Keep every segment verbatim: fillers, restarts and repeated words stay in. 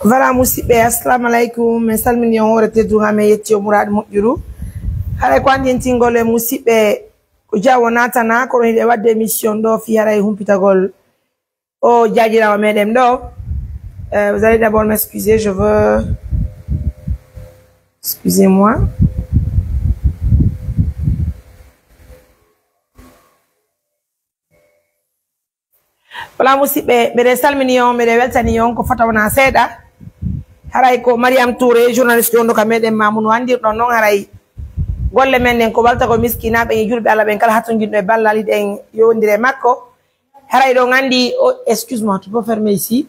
Voilà, musiɓɓe, assalamu alaikum. Mi salmini on hoore tedduŋal, mi yetti on muraaɗo moƴƴuru. Haray ko anndintingol e musiɓɓe, ko jawo naatana, kono hiɗe waɗde émission ɗo fii haray humpitagol o jaajiraawo meɗen ɗo. Euh, vous allez d'abord m'excuser, je veux, excusez-moi. Wala musiɓɓe, miɗen salmini on, miɗen weltani on ko fota wona seeɗa. Haray ko Mariam Touré, journaliste wonɗo ka meɗen Mamoun, no anndirɗon non haray golle men ɗen ko waltagol miskinaaɓe e julɓe Allah ɓen kala hatonjinɗo e ballal, hiɗen yowondiri e makko. Haray ɗon anndi, o, excuse-moi, tu peux fermer ici.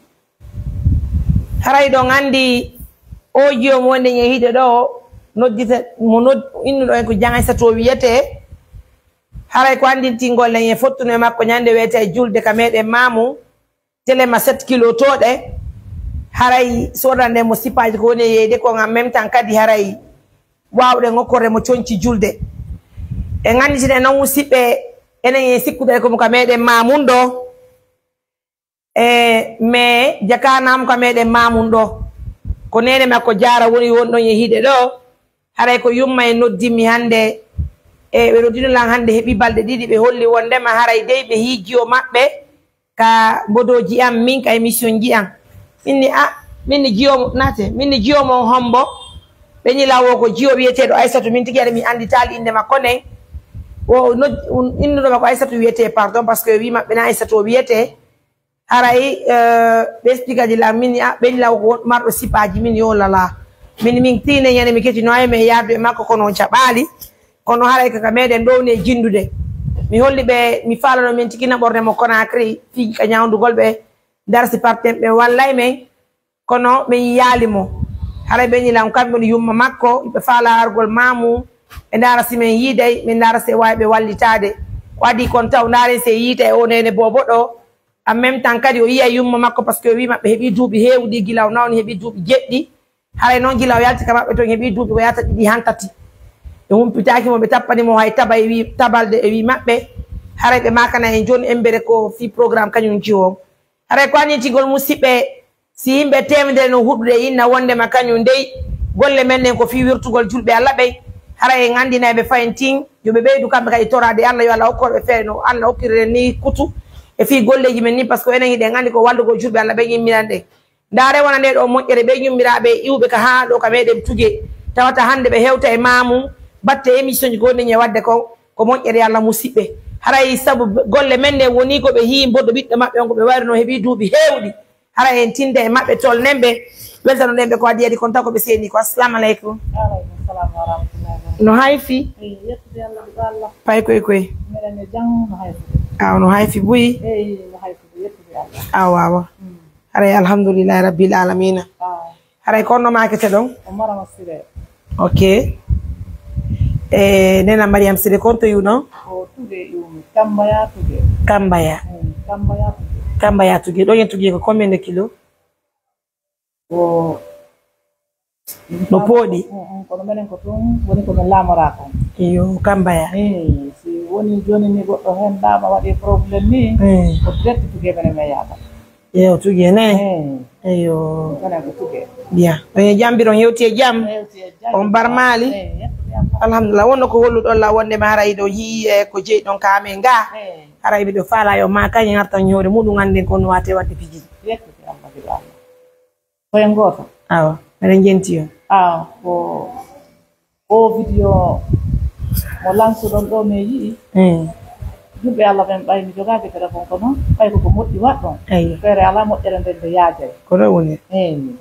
Haray ɗon anndi o jiyo mo wonɗen e hiɗe ɗo, noddite, mo nod-, innuɗo en ko Jan Aysatu o wiyetee. Haray ko anndintingol en e fottuno e makko ñande weete e julde ka meɗen Mamoun, telema sept kilo tooɗe. Haray soodande mo sipaaji ko woni e yeyde kon, en même temps kadi haray waawɗen okkorde mo conci julde. En annditine non musiɓɓe, enen en sikkude ko mo ka meɗen Mamoun ɗo. E, mais jakaanaama ka meɗen Mamoun ɗo. Ko neene makko Jaara woni wonɗon e hiɗe ɗo. Haray ko yumma en noddimmi hannde. E, ɓe noddino lan hannde heɓi balɗe ɗiɗi, ɓe holli wonndema haray dey ɓe hii jiyo maɓɓe ka mbodooji an, min ka émission ji an. Min ni, a, min ni jiyo mo, naate, min ni jiyo mon hombo. Ɓe ñi lan wo ko jiyo wiyeteeɗo Aysatu, min tigi aɗa mi annditaali innde makko nden. Wo no, innuɗo makko Aysatu wiyetee, pardon, parce que wi maɓɓe na Aysatu o wiyetee. Haray, eh, ɓe expliquaji lan, min, a, ɓe law ko marɗo sipaaji, min yo lala. Min, min tiine ñande mi kecci no ay men yaadu e makko, kono on caɓaali. Kono haray kaka meɗen ɗowni e jindude. Mi holli ɓe, mi faalano min tigi naɓorde mo Conakry, fii ka ñawndugol ɓe, darsi parten ɓe wallay men. Kono min yaali mo. Haray ɓe ñi lan kamɓe woni yumma makko, ɓe faala argol Mamoun, ɓe ndaara si men yiiday, min ndaara si e waawi ɓe wallitaade. Ko adii kon taw ndaaren si e yiita e o neene boobo ɗo, En même temps kadi o yi'ay yumma makko, parce que o wi'i maɓɓe heɓii duuɓi heewuɗi gila o nawni, heɓii duuɓi jeɗɗi. Haray non gila o yalti ka maɓɓe ton heɓii duuɓi ko yaata ɗiɗi han tati. Ɓe humpitaaki mo, ɓe tappani mo hay taba e wi-, tabalde e wi maɓɓe. Haray ɓe maakana en jooni embere ko fii programme kañum jiwo on. Haray ko annitigol musiɓɓe, si yimɓe teemedere no huɗude e inna wondema kañum dey, golle men ɗen ko fii wirtugol julɓe Alla ɓen. Haray en anndinay ɓe fayin tin, yo ɓe ɓeydu kamɓe kadi toraade Alla, yo Alla hokku ɓe feere no Alla hokkiri en ni kutu e fii golleeji men ni, parce que enen hiɗen anndi ko wallugol julɓe Alla ɓen yimmiran ɗen. Ndaare wona nde ɗo moƴƴere ɓe yummiraaɓe iwɓe ka haa ɗo ka meɗen Tuge, tawata hannde ɓe hewta e Mamoun, batte émission ji gonɗi e waɗde kon, ko moƴƴere Alla musiɓɓe. Haray sabu golle men ɗen woni ko ɓe hii mboɗo ɓiɗɗo maɓɓe on ko ɓe wayruno heɓii duuɓi heewɗi. Hara en tinda e maɓɓe tolnen ɓe, weltanoɗen ɓe ko adii adii kon taw ko ɓe seeni ko. Assalamu aleykum. Waaleykum salam wa rahmatullahi wa barakatuh. No hayfi? Eh, yettude Allah, ɗo Allah. Pay koy koy. Meɗen e jam, no hayfi? Aw, no hayfi buy? Eh, no hayfi, yettude Allah. Awa, awa. Mm. Haray alhamdulillahi rabbil alamina. Aw. Haray ko honno maakete ɗon? O Marama Sire. Ok. E, nena Mariam Sire, kon to iwno? Ko Tuge iwmi, Kambaya Tuge. Kambaya. Mm, Kambaya Tuge. Kambaya Tuge. Ɗon e Tuge ko combien de kilo? Ko No pooɗi? Mm, mm, kono menen ko tun woni ko min laamoraa kon. Iyo, Kambaya. Eh, si woni jooni ni goɗɗo hen ɗaama waɗi problème ni, Mm. ko direct Tuge menen men yaata. Iyo, Tuge ne? Eh. Iyo. Menen ko Tuge. Bien. On e jam, mbiɗon hewti e jam? Hewti e jam. On barmaali? Eh, yettude Allah. Alhamdulillah. Wonno ko holluɗon la wonde ma haray ɗo yii e ko jeyi ɗon ka amen ga. Eh. Haray miɗo faala yo ma kañum artan hoore muɗum annden ko no waate waɗde piji. Yettude Allah, giɗo Allah. Ko en gooto. Awa, meɗen jenti on. Awa, ko o video mo lansuɗon ɗo mi yi'i. Mm. Julɓe Allah ɓen ɓay mi jogaaki telefon kono ɓay ko ko moƴƴi waɗɗon. Eyyo. Feere alaa moƴƴere nden nde yaajay. Ko ɗo woni. Eyyi.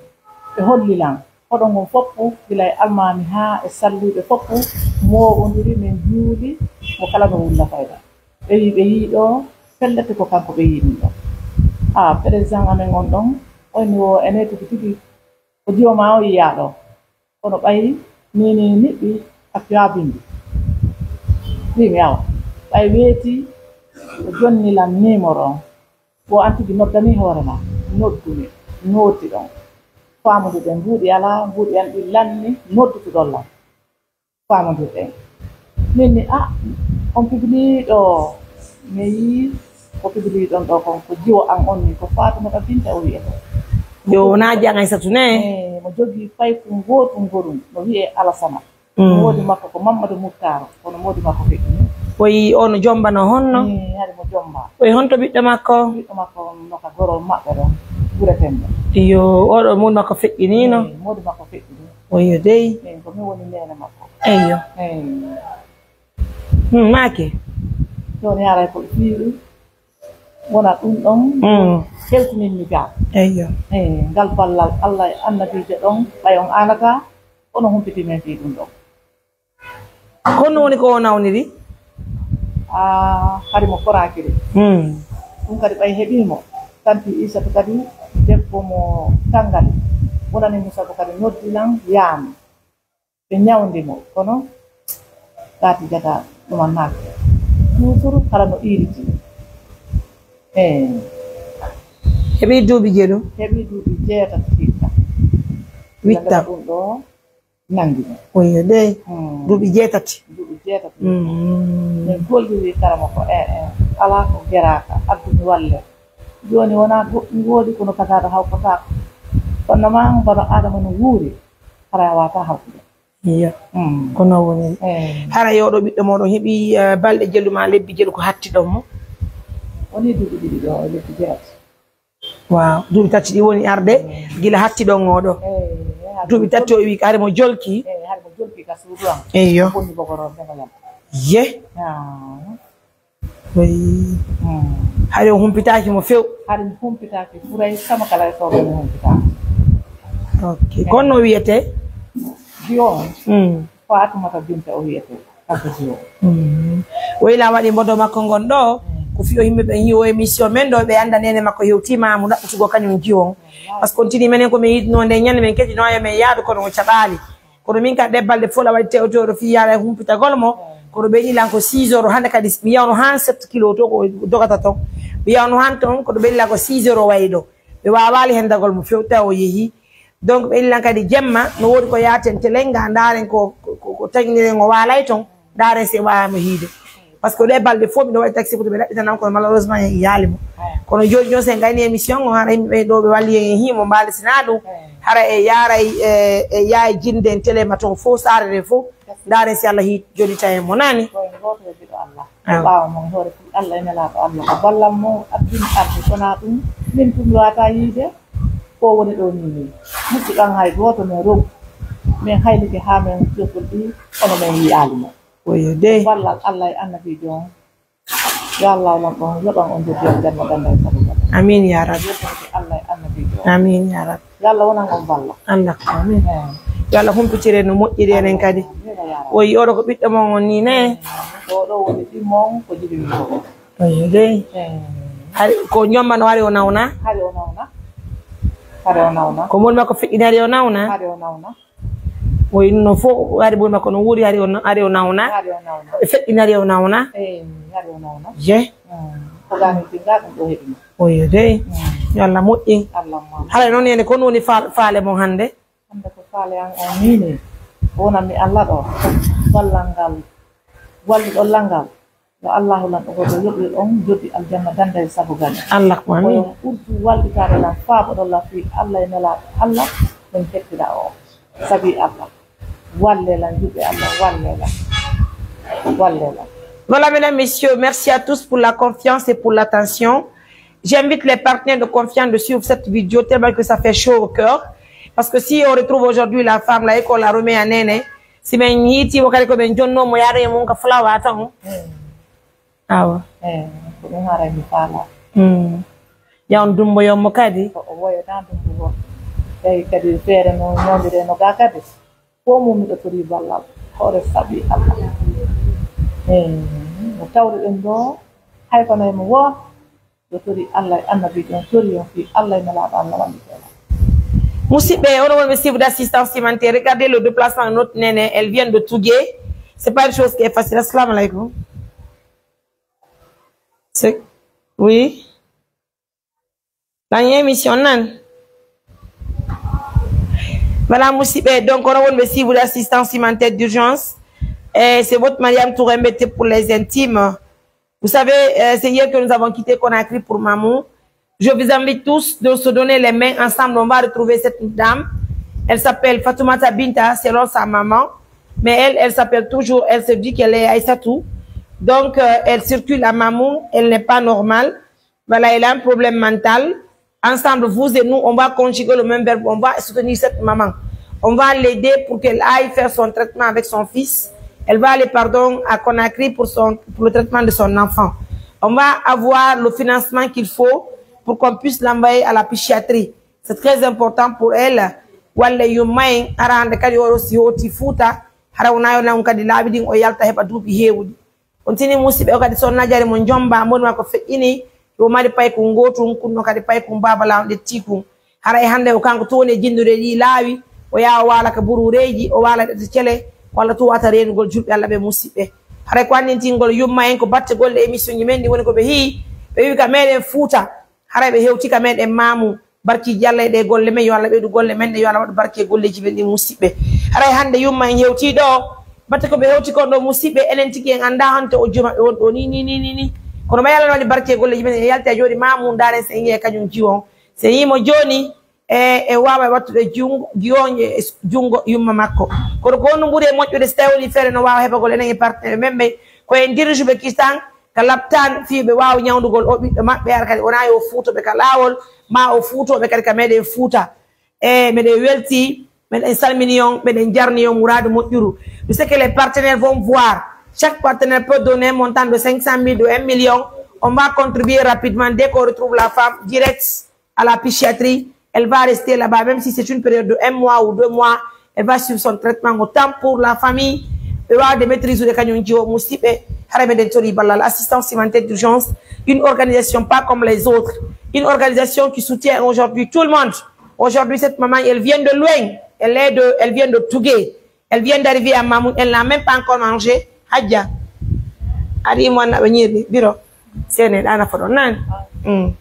Ɓe holli lan. Hoɗo ngon foppu, gila e almaami haa e salliiɓe foppu, moowondiri men juuli mo kala no wulla fayda. Ɓe wi'i ɓe yi'i ɗo, pellet ko kanko ɓe yi'i ɗum ɗo. Ah, président amen on ɗon, on ni wo ene tigi tigi, ko jiwo ma o yi'a ɗo. Kono ɓay ni ni niɓɓi a fiya bindi. Wi'imi awa. Ɓay weeti, o jonni lan numéro on. Ko an tigi noddani hoore ma. Noddu mi. Nooti ɗon. Faamondirɗen. Mbuuɗi alaa, mbuuɗi an ɗi lanni, noddutuɗon lan. Faamondirɗen. Min ni, ah, on pibiliiɗo, mi yii ko pibiliiɗon ɗo kon, ko jiwo an on ni, ko Faatumata Binta o wi'etee. Yo, wonaa jang Aysatu ne? Eh, mo jogii paykun gootun gorun, no wi'ee Alasana. Mm. Moodi makko ko Mammadu Muttaaro, kono moodi makko feƴƴini. Koyi, o no jombano honno? Eh, hari mo jomba. Koyi, honto ɓiɗɗo makko? Ɓiɗɗo makko no ka gorol maɓɓe ɗon, Gure Pemba. Iyo, oɗo moodi makko feƴƴiniino? Eh, moodi makko feƴƴini. Oyo dey. Eh, ko min woni neene makko. Eyyo. Eh. Hmm, maake. Jooni haray ko fiiri. Wona ɗum ɗon Mm. hewtininmi gaa. Eyyo. Eh, ngal ballal Allah e annabiijo ɗon, ɓay on aalataa, kono humpiti men fii ɗum ɗon. Ko honno woni ko o nawniri? Ah, hari mo koraakiri. Mm. Ɗum kadi ɓay heɓii mo. Tanti Iisatu kadi, debbo mo Tangali. Wonani mo sabu kadi noddi lan, yaami. Ɓe ñawndi mo, kono Kaati Jata ɗumannaaki. Toujours kala no iiriti. Eh. Heɓii duuɓi jeɗu? Heɓii duuɓi jeetati hikka. Witta. Ɗum ɗo nangi mo. Oyo dey. Mm. Duuɓi jeetati? Duuɓi jeetati. Mm. Min golliri kala mo ko, eh, eh, alaa ko geraaka, addu mi walle. Jooni wonaa goɗɗum woodi kono tagaaɗo hawkotaako. Kono maa on bano Aadama no wuuri, haray a waawataa hawtude. Iyo. Mm. Ko non woni. Eh. Hara yo ɗo ɓiɗɗo mooɗon heɓi, eh, balɗe jelu maa lebbi jelu ko hatti ɗon mo? Woni duuɓi ɗiɗi ɗo, e lebbi jeetati. Waaw, duuɓi tati ɗi woni arde, mm, gila hatti ɗon oo ɗo. Eh, eh, duuɓi tati o wi, hare mo jolki. Eh, hare mo jolki ka suudu am. Eyyo. Bonni bogoro, nde mo yalti. Ye? Ah. Oyi. Mm. Hari o humpitaaki mo few. Hari mi humpitaaki furay sama kala e sooɓe mi humpitaaki. Ok. Ko honno o wiyetee? Jiwo on. Mm. Faatumata Binta o wiyetee. Kanko jiwo on. Mm. Woyla waɗi mbodo makko ngon ɗo. Mm. Ko fiyo yimɓe ɓe yi'o émission men ɗo, ɓe annda neene makko hewtiima mo ɗaɓɓutugo kañum jiwo on. Wallahi. Parce que on tini menen ko min yiɗnoo nde ñande min keɗinoo yo min yaadu kono o caɓaali. Kono min ka ɗebbal nde fof la waɗi tewtewɗo fii yaara e humpitagol mo. Kono ɓe inni lan ko six euros, hannde kadi mi yawno han sept kilo to ko dogata ton. Mi yawno han ton, kono ɓe inni lan ko six euros wayi ɗo. Ɓe waawaali hendagol mo few tawa o yehi. Donc ɓe inni lan kadi jemma, no woodi ko yaaten telen nga, ndaaren ko, ko, ko, ko taƴiniren o waalay ton, ndaaren si en waawaa mo hiide. Parce que ɗee balɗe fof miɗo waɗi taxi pour ɓe ɗaɓɓitanam kono malheureusement en yiyaali mo. Kono jooni jooni so en gayni émission o hara yimɓe ɓe ɗo ɓe walli en e himo mbaalisinaa ɗum. Hara e yaaray e, e yaay jinde en télé ma toon fof saare nde fof. Ndaaren si Allah hii jodita en mo nani. Ko en gooto e giɗo Allah. Awa. Ɓaawo mon hoore fii Allah e nelaaɗo Allah ko ballal mo addin arde kona ɗum min tun mi waata yiide ko woni ɗo ni ni. Musidɗo an hay gooto men row. Min haylike haa men jokkol ɗi kono men yiyaali mo. Oyo de. Ballal Allah e annabiijo on. Yo Allah lan on yoɓan on joddi aljanna ganda e sabu ganda. Amin ya Rabbi. Yettanke Allah e annabiijo on. Amin ya Rabbi. Yo Allah wonan on balla. Allah ko amin. Eh. Yo Allah humpitire no moƴƴiri enen kadi. Amin ya Rabbi. Woyi oɗo ko ɓiɗɗo mon on ni ne. Oɗo woni ɗimmon ko jiɗi min ko. Oyo dey. Eh. Hari ko ñombano hari o nawna? Hari o nawna. Hari o nawna. Ko mon makko feƴƴini hari o nawna? Hari o nawna. O inno fof, hari buy makko no wuuri, hari o, hari o nawna. Hari o nawna. E feƴƴini hari o nawna. Eh, hari o nawna. Je. Mm. Ko gani tinga ɗum ɗo heɓi mo. Oyo dey. Mm. Yo Allah moƴƴi. Allah mo. Hala noon ene ko woni fa-, faale mon hannde? Hannde ko faale an on ni ni. Wonanmi Allah ɗo. Ballal ngal. Walluɗo lan ngal. Yo Allahu lan o goɗɗo yoɓir on joddi aljanna ganda e sabu ganda. Allah ko amin. Oyo ɓurtu wallitaare lan faaboɗo lan fii Allah e nelaaɗo Allah min hettira o. Sabi Allah. Walle lan juɓe Allah, walle lan. Walle lan. Voilà, mesdames, messieurs, merci à tous pour la confiance et pour l'attention. J'invite les partenaires de confiance de suivre cette vidéo tellement que ça fait chaud au cœur. Parce que si on retrouve aujourd'hui la femme là et qu'on la remet à Néné, si men yiiti mo kadi ko men jonno mo yaade e mun ka fulawa tan. Mm. Awa. Eh, ko ɗum haray mi faala. Mm. Yaw on dumbo yommo kadi. Ko o woyata dumbo. Tawi kadi feere no ñawndire no ga kadi. Ko mo miɗo tori ballal. Hoore sabi Allah. Eh, no tawde ɗum ɗo. Hay kono e mo wo. Ɗo tori Allah e annabi ɗon tori on fii Allah e nelaaɗo Allah wallitoo lan. Musidɓe, onon wonɓe suivre d'assistance humanitaire, regardez le déplacement de notre néné, elle vient de Tougué. C'est pas une chose qui est facile. Assalamu alaikum. C'est, oui. Dans une émission, nan. Voilà, musidɓe, donc, onon wonɓe suivre assistance humanitaire d'urgence. Et c'est votre Mariam Touré Mbete pour les intimes. Vous savez, euh, c'est hier que nous avons quitté Conakry pour Mamou. Je vous invite tous de se donner les mains. Ensemble, on va retrouver cette dame. Elle s'appelle Fatoumata Binta, selon sa maman. Mais elle, elle s'appelle toujours, elle se dit qu'elle est Aïssatou. Donc, euh, elle circule à Mamoun, elle n'est pas normale. Voilà, elle a un problème mental. Ensemble, vous et nous, on va conjuguer le même verbe. On va soutenir cette maman. On va l'aider pour qu'elle aille faire son traitement avec son fils. Elle va aller, pardon, à Conakry pour son, pour le traitement de son enfant. On va avoir le financement qu'il faut pour qu'on puisse l'envoyer à la psychiatrie. C'est très important pour elle. Walla yumma en, hara hande kadi oɗo si hooti Fuuta, hara wona yo nan kadi laabi ɗin o yalta heɓa duuɓi heewuɗi. On tini musiɓɓe o kadi, so najari mo jomba, moni makko feƴƴini, yo mari paykun gootun, kunno kadi paykun baaba laawol ɗetti kun. Haray hande o kanko tun woni e jinndude ɗi laawi, o yaha o waala ka buruureeji, o waala ɗe cele, walla tun wata reenugol julɓe Alla ɓe musiɓɓe. Haray ko anndintingol yumma en ko batte golle émission ji men ɗi woni ko ɓe hi'i, ɓe wi'i ka meɗen Fuuta, haray ɓe hewti ka meɗen Maamu. Barkiiji Alla e ɗee golle men, yo Alla ɓeydu golle men ɗe, yo Alla waɗu barke e golleeji men ɗin musiɓɓe. Haray hannde yumma en hewtii ɗoo, batte ko ɓe hewti kon ɗoo musiɓɓe, enen tigi en anndaa honto o juma ɓe won ɗoo ni, ni, ni, ni, ni. Kono ma Alla waɗi barke e golleeji men, en yalti a jooɗi ma mum ndaaren si en yi'ii kañum jiwo on. Si en yi'ii mo jooni, e, e waawa e wattude jungo, jiwo on e jungo yumma makko. Kono ko honɗum ɓuri e moƴƴude si tawii wonii feere no waawa heɓagol enen e partenaire men ɓe, ko en dirige ɓe kistan, ka laptaan fii ɓe waawa ñawndugol o ɓiɗɗo maɓɓe, hara kadi wonaa yo fuuto ɓe ka laawol, maa o fuuto ɓe kadi ka meɗen Fuuta. E meɗen weltii, meɗen salmini on, meɗen jarni on muraadu moƴƴuru. Je sais que les partenaires vont voir. Chaque partenaire peut donner un montant de cinq cent mille, de un million. On va contribuer rapidement dès qu'on retrouve la femme direct à la psychiatrie. Elle va rester là-bas, même si c'est une période de un mois ou deux mois. Elle va suivre son traitement au temps pour la famille. Ɓe waawa de maîtrise de kañum jiwo musiɓɓe. Hara meɗen tori ballal assistance humanitaire d'urgence. Une organisation pas comme les autres. Une organisation qui soutient aujourd'hui tout le monde. Aujourd'hui, cette maman, elle vient de loin. Elle est de, elle vient de Tougué. Elle vient d'arriver à Mamoun. Elle n'a même pas encore mangé. Hadja. Ari mo na ɓe ñiiri biro. Sene ɗa nafa ɗon nani. Mm.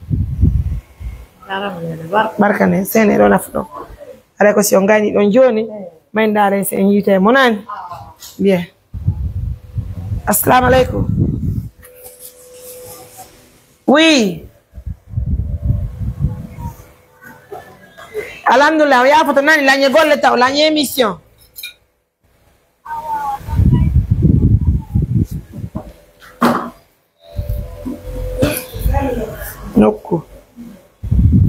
Barka ne, sene ɗo nafa ɗon. Aray ko si on gani ɗon joni, may ndaren si en yiite mo nani. Bien. Assalamu alaikum. Oui. Alhamdulillah, o yaafoto nani lañe golle taw, lañe émission. Nokku.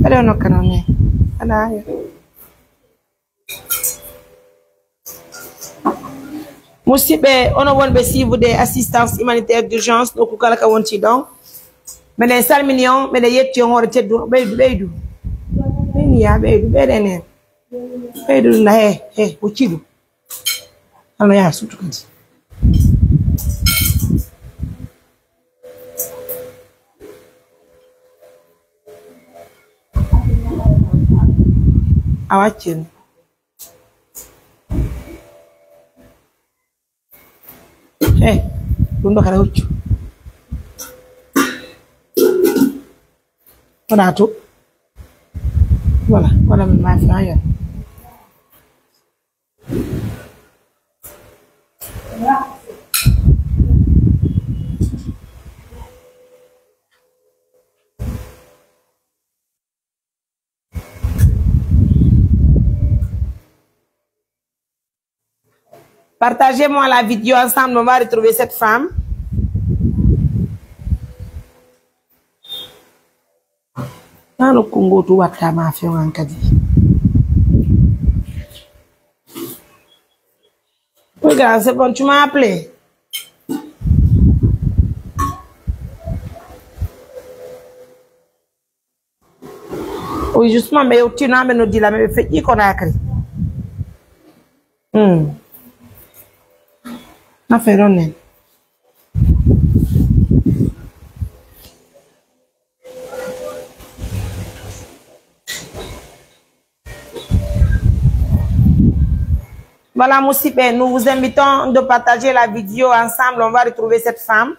Aɗa nokka non ne. Aɗa haya. Musidɓe, onon wonɓe siifude assistance humanitaire d'urgence, nokku kala ka wonti ɗon. Meɗen salmini on, meɗen yetti on hoore teddu, ɓeydu, ɓeydu. Min ya ɓeydu, ɓeyden hen. Ɓeydu na he, he, o ciɗu. Ano yaha suudu kadi. A waccen. Eh, ɗum ɗo kala huccu. Wona to. Voilà, wona mi maafi ha yon. Partagez-moi la vidéo ensemble, on va retrouver cette femme. Nano kungo tu watta ma fe wan kadi. Regarde, c'est bon, tu m'as appelé. Oui, justement, mais au tina, mais nous dit la même fait, il connaît. Hmm. Affaire on est. Voilà, musidɓe, nous vous invitons de partager la vidéo ensemble. On va retrouver cette femme.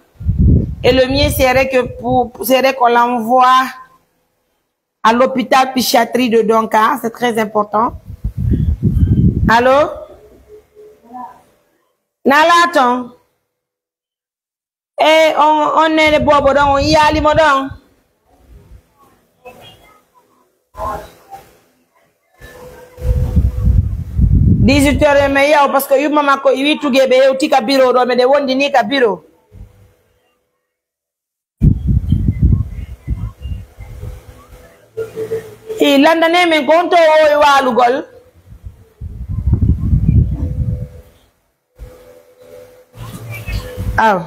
Et le mieux serait que pour, serait qu'on l'envoie à l'hôpital psychiatrie de Donka. C'est très important. Allô? Nalaton? E on, on nene boobo ɗon, on yiyaali mo ɗon? Dix-huit heures yo men yaw, parce que yumma makko iwi tugee ɓe hewti ka biro ɗo, meɗen wondini ka biro. I landane men ko honto o woowi waalugol. Aw.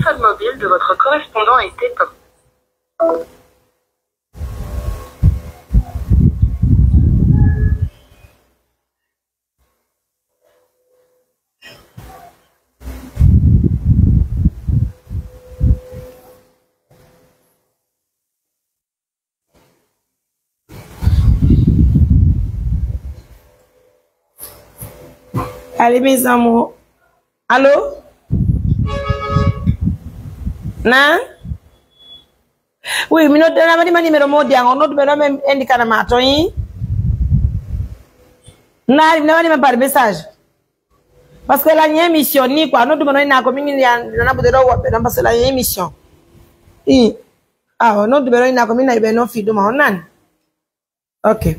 Le mobile de votre correspondant est éteint. Allez, mes amours. Allô? Na? Oui, mi nodda, na waɗi ma numéro Modi an, o noddu ɓe ɗon ɓe andi kana ma ton, yi? Na, mi waɗi ma par message. Parce que la émission ni quoi, noddu ɓe ɗon ina ko min ya na bude ɗo woɓɓe ɗon, parce que la émission. I. Ah, o noddu ɓe ɗon ina ko min na ɓe non fi ɗum on nan. Ok.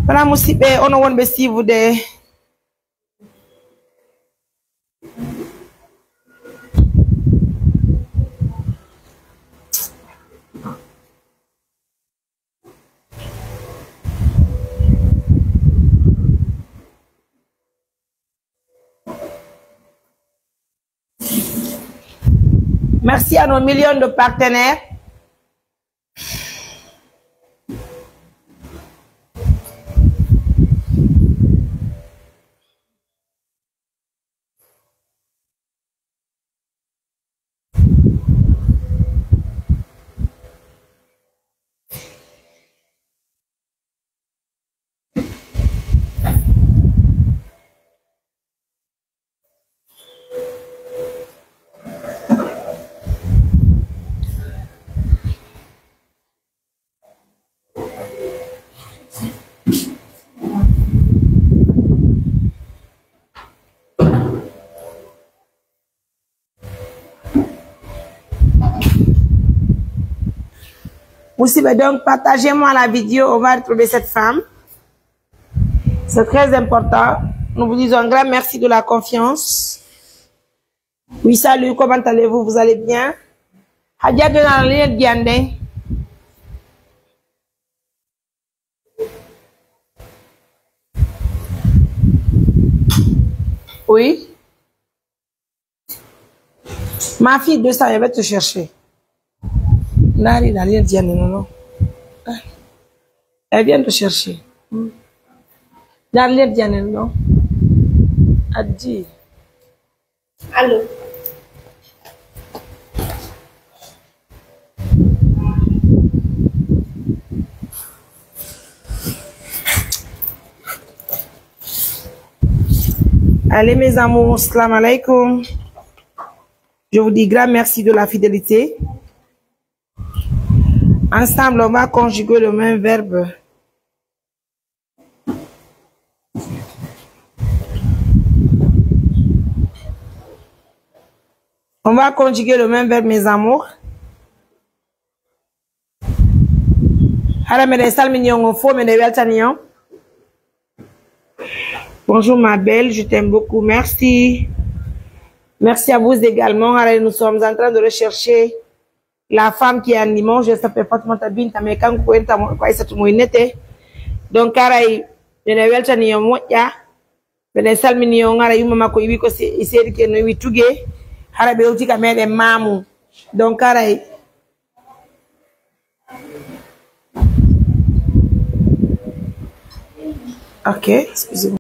Voilà, musidɓe, onon wonɓe siiwude. Merci à nos millions de partenaires. Musidɓe, donc, partagez-moi la vidéo, on va retrouver cette femme. C'est très important. Nous vous disons un grand merci de la confiance. Oui, salut, comment allez-vous? Vous allez bien? Hajja dona le diande. Oui. Ma fille deux cents, elle va te chercher. Nari, nari, elle vient, non, non. Ah. Elle vient te chercher. Hmm. Nari, elle vient, non. Adji. Allô? Allez, mes amours, salam alaikum. Je vous dis grand merci de la fidélité. Ensemble, on va conjuguer le même verbe. On va conjuguer le même verbe, mes amours. Hara meɗen salmini on, on fof meɗen weltani on. Bonjour ma belle, je t'aime beaucoup, merci. Merci à vous également. Hara nous sommes en train de rechercher la femme qui est animée, je s'appelle Fatoumata Binta, mais kanko ko enta mo, ko Aissatou Moy Nete. Donc, haray, mene weltani yo moƴƴa. Mene salmini yo ngara yumma makko iwi ko se-, seedi ke no iwi tuge. Hara ɓe hewti ka meɗen mamu. Donc, haray. Ok, excusez-moi.